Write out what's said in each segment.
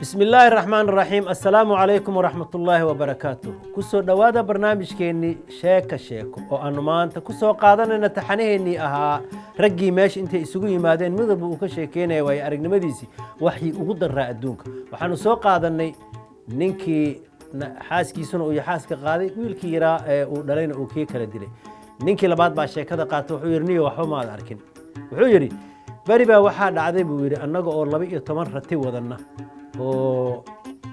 Bismi illaahi raxmaan raxiim. Assalaamu calaykum waraxmat ullaahi wabarakaatuh. Kusoo dhowaada barnaamijkeennii Sheeka Sheeko, oo aanu maanta ku soo qaadanayna taxanaheennii ahaa raggii meesha intay isugu yimaadeen, mid walba uu ka sheekeynaya waayo aragnimadiisii waxii ugu daraa adduunka. Waxaanu soo qaadannay ninkii xaaskiisuna uu xaaska qaaday, wiilkii yaraa ee uu dhalayna uu kii kala dilay. Ninkii labaad baa sheekada qaatay. Wuxuu yidhi: "Niyo, waxba maad arkin." Wuxuu yidhi: "Beri baa waxaa dhacday," buu yidhi, "annaga oo 12 rati wadanna oo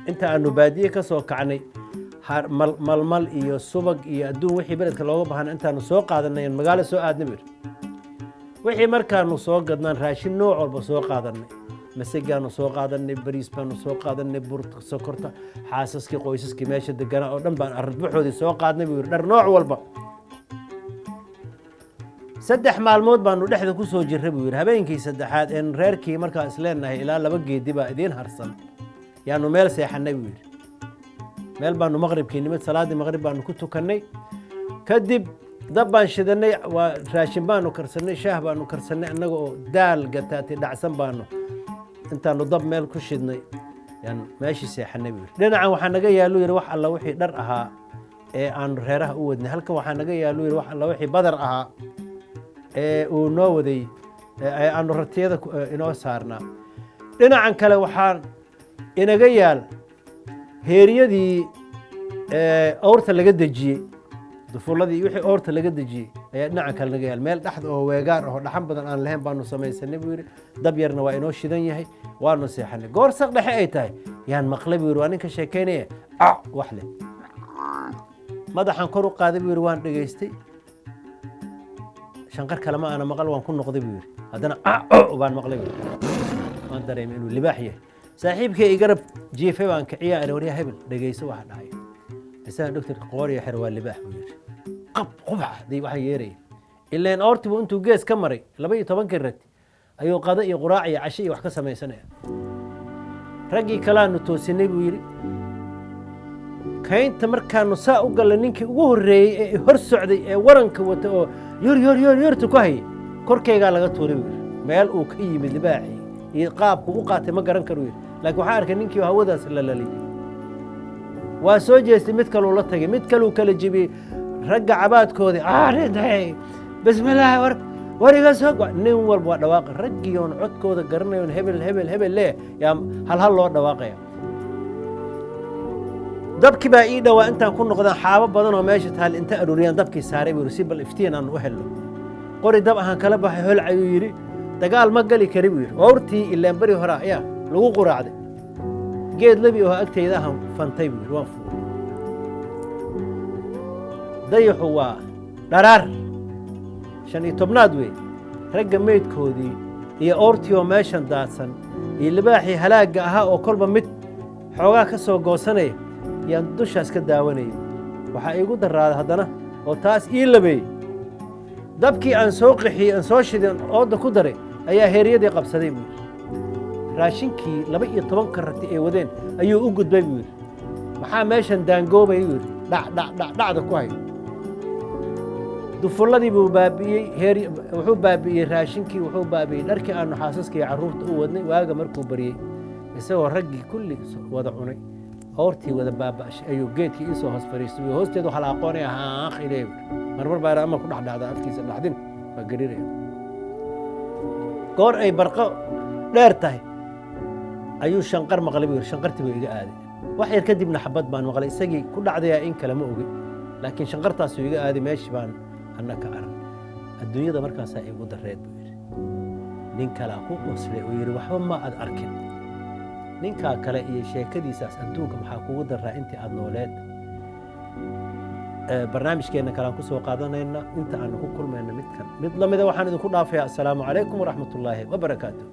inta aanu baadiye ka soo kacnay, malmal iyo subag iyo adduun wixii beledka looga baahna intaanu soo qaadanay, aan magaalo soo aadnay," buu yidhi. "Wixii markaanu soo gadnaan, raashin nooc walba soo qaadanay, masegaanu soo qaadanay, bariis baanu soo qaadanay, bur, sokorta, xaasaskii, qoysaskii meesha deganaa oo dhan baan aradbaxoodii soo qaadnay," buu yidhi, "dhar nooc walba. 3 maalmood baanu dhexda ku soo jirray," buu yidhi. "Habeenkii saddexaad een reerkii markaan isleenahay ilaa 2 geedi baa idiin harsan, yaanu meel seexannay," buu yidhi. "Meel baanu maqribkii nimid, salaaddii maqrib baanu ku tukannay. Kadib dab baan shidanay, waa raashin baanu karsannay, shaah baanu karsannay. Annaga oo daal gataatay dhacsan baanu intaanu dab meel ku shidnay yaan meeshii seexannay," buu yidhi. "Dhinacan waxaa naga yaallu," yidhi, "wax alla wixii dhar ahaa ee aanu reeraha u wadnay. Halkan waxaa naga yaallu," yidhi, "wax alla wixii badar ahaa ee uu noo waday ee aanu ratiyada inoo saarnaa. Dhinacan kale waxaa inaga yaal heeryadii awrta laga dejiyey, dufuladii, wixii awrta laga dejiyey ayaa dhinacan kale naga yaal. Meel dhexda oo weegaar ahoo dhaxan badan aan lahayn baanu samaysanay," buu yidhi. "Dab yarna waa inoo shidan yahay, waanu seexanay. Goor saq dhexe ay tahay yaan maqlay," buu yidhi, waa ninka sheekaynaya, "ac wax leh. Madaxaan kor u qaaday," buu yidhi, "waan dhegaystay, shanqar kale ma aana maqal. Waan ku noqday," buu yidhi. "Haddana aco baan maqlay," buu yidhi. "Waan dareemay inuu libaax yahay. Saaxiibkay igarab jiifay baan kiciyaa, ani, 'Waryaa hebel, dhegeyso waxa dhacay.' Isaga doctorka qooriya xer, 'Waa libaax,' buu yidhi. Qab qubax dii waxaan yeeraya ileen oortibu intuu gees ka maray 12-kii rati ayuu qado iyo quraac iyo casho iyo wax ka samaysanaya. Raggii kalaanu toosinay," buu yidhi. "Kaynta markaanu saa u gallay, ninkii ugu horreeyey ee hor socday ee waranka wata oo yor yor yor yorta ku hayay, korkaygaa laga tuuray," buu yidhi. "Meel uu ka yimid libaaxii iyo qaabku u qaatay ma garan karu," yidhi, "laakiin waxaan arkay ninkii hawadaas la laliyey. Waa soo jeestay, mid kaluu la tagay, mid kaluu kala jebiyey. Ragga cabaadkoodii, bismillaah, war war iga soo." Nin walba waa dhawaaqa. Raggii oon codkooda garanayon, hebel hebel hebel leh, yaa hal hal loo dhawaaqaya. Dabkii baa ii dhowaa. Intaan ku noqdaan xaabo badan oo meesha taal inta aruuriyaan dabkii saaray," buu yidhi, "si bal iftiin aan u helno. Qori dab ahaan kala baxay, holcayuu," yidhi. "Dagaal ma gali kari," buu yidhi. "Owrtii ilaan beri hore ayaa lagu quraacday. Geed lebi oo agtayda ahaan fantay," buu yidhi. "Waan fuulay. Dayaxu waa dharaar 15aad wey. Ragga meydkoodii iyo oortii oo meeshan daadsan iyo libaaxii halaagga ahaa oo kolba mid xoogaa ka soo goosanaya yaan dushaas ka daawanayay. Waxaa iigu darraaday haddana oo taas ii labeeyey, dabkii aan soo qaxiyey, aan soo shiday, oodda ku daray ayaa heeryadii qabsaday," buu yidhi. "Raashinkii 12-ka rati ay wadeen ayuu u gudbay," buu yidhi. "Maxaa meeshan daangoobay?" buu yidhi. "Dhac dhac dhac dhacda ku hayo. Dufulladii buu baabi'iyey, heer wuxuu baabi'iyey raashinkii, wuxuu baabi'iyey dharkii aanu xaasaska iyo carruurta u wadnay. Waaga markuu baryey, isagoo raggii kulli wada cunay, oortii wada baaba'shay, ayuu geedkii iisoo hoos fadhiistay. Hoosteedu waxaa la aqoonaya haaq ileh. Marmar baa ama ku dhex dhacda afkiisa, dhaxdin waa gariiraya. Goor ay barqo dheer tahay ayuu shanqar maqlay," buu yidhi. "Shanqartii buu iga aaday. Wax yar kadibna xabad baan maqlay. Isagii ku dhacdayaa in kale ma ogi, laakiin shanqartaasuu iga aaday. Meeshii baan anna ka aran. Adduunyada markaasaa igu dareed," buu yidhi. Nin kalaa ku qoslay oo yidhi: 'Waxba ma aad arkin.' Ninkaa kale iyo sheekadiisaas, adduunka maxaa kugu daraa intii aad nooleed? Barnaamijkeenna kale aan ku soo qaadanayna. Inta aanu ku kulmayna midkan mid lamida, waxaan idinku dhaafayaa assalaamu calaykum waraxmat ullaahi wabarakaatu.